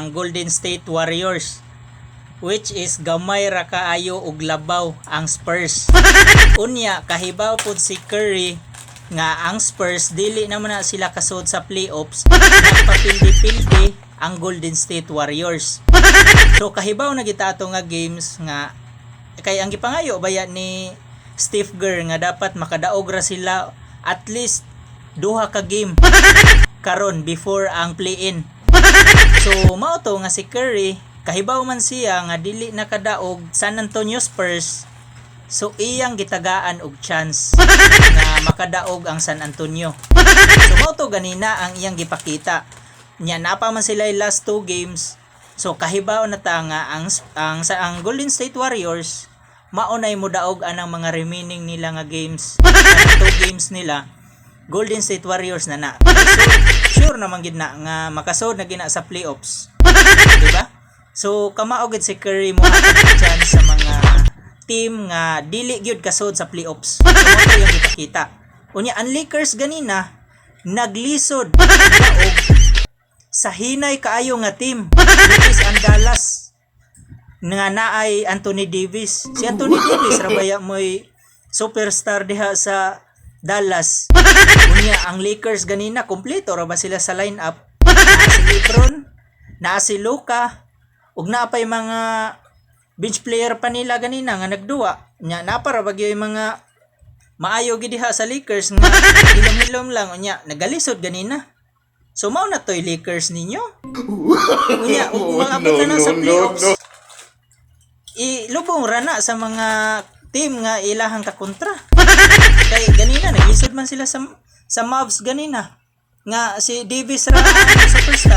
ang Golden State Warriors, which is gamay ra kaayo og labaw ang Spurs. Unya kahibaw pud si Curry nga ang Spurs dili naman na sila kasud sa playoffs, nagpapildi-pildi ang Golden State Warriors. So kahibaw na kita ato nga games nga kay ang gipangayo baya ni Steve Kerr nga dapat makadaog ra sila at least duha ka game karon before ang play-in. So mao to nga si Curry, kahibaw man siya nga dili nakadaog San Antonio Spurs, so iyang gitagaan og chance nga makadaog ang San Antonio. So mao to ganina ang iyang gipakita. Nya napa man sila yung last two games. So kahibaw na ta nga ang sa ang Golden State Warriors maunay mo daog anang mga remaining nila nga games. Anang two games nila, Golden State Warriors na na. So, sure naman gid na nga makasod na gina sa playoffs. Di ba? So kamao gid si Curry mo hatag chance sa mga team nga dili gyud kasod sa playoffs. So mao to yung gipakita. Unya ang Lakers ganina naglisod daog sa hinay kaayo nga team, which is ang Dallas nga naay Anthony Davis. Si Anthony Davis ra baya mo'y superstar diha sa Dallas. Unya ang Lakers ganina kompleto ra ba sila sa lineup. Naa si LeBron, naa si Luka, ug naa pay mga bench player pa nila ganina nga nagduwa. Nya naa pa ra ba gyud mga maayo gid diha sa Lakers nga hilom-hilom lang, unya nagalisod ganina. So mao na to'y Lakers ninyo. Unya ug mga abot na na sa playoffs. Ilubong ra na sa mga team nga ilahang kakontra. Kay ganina naglisod man sila sa Mavs ganina. Nga si Davis ra ang superstar.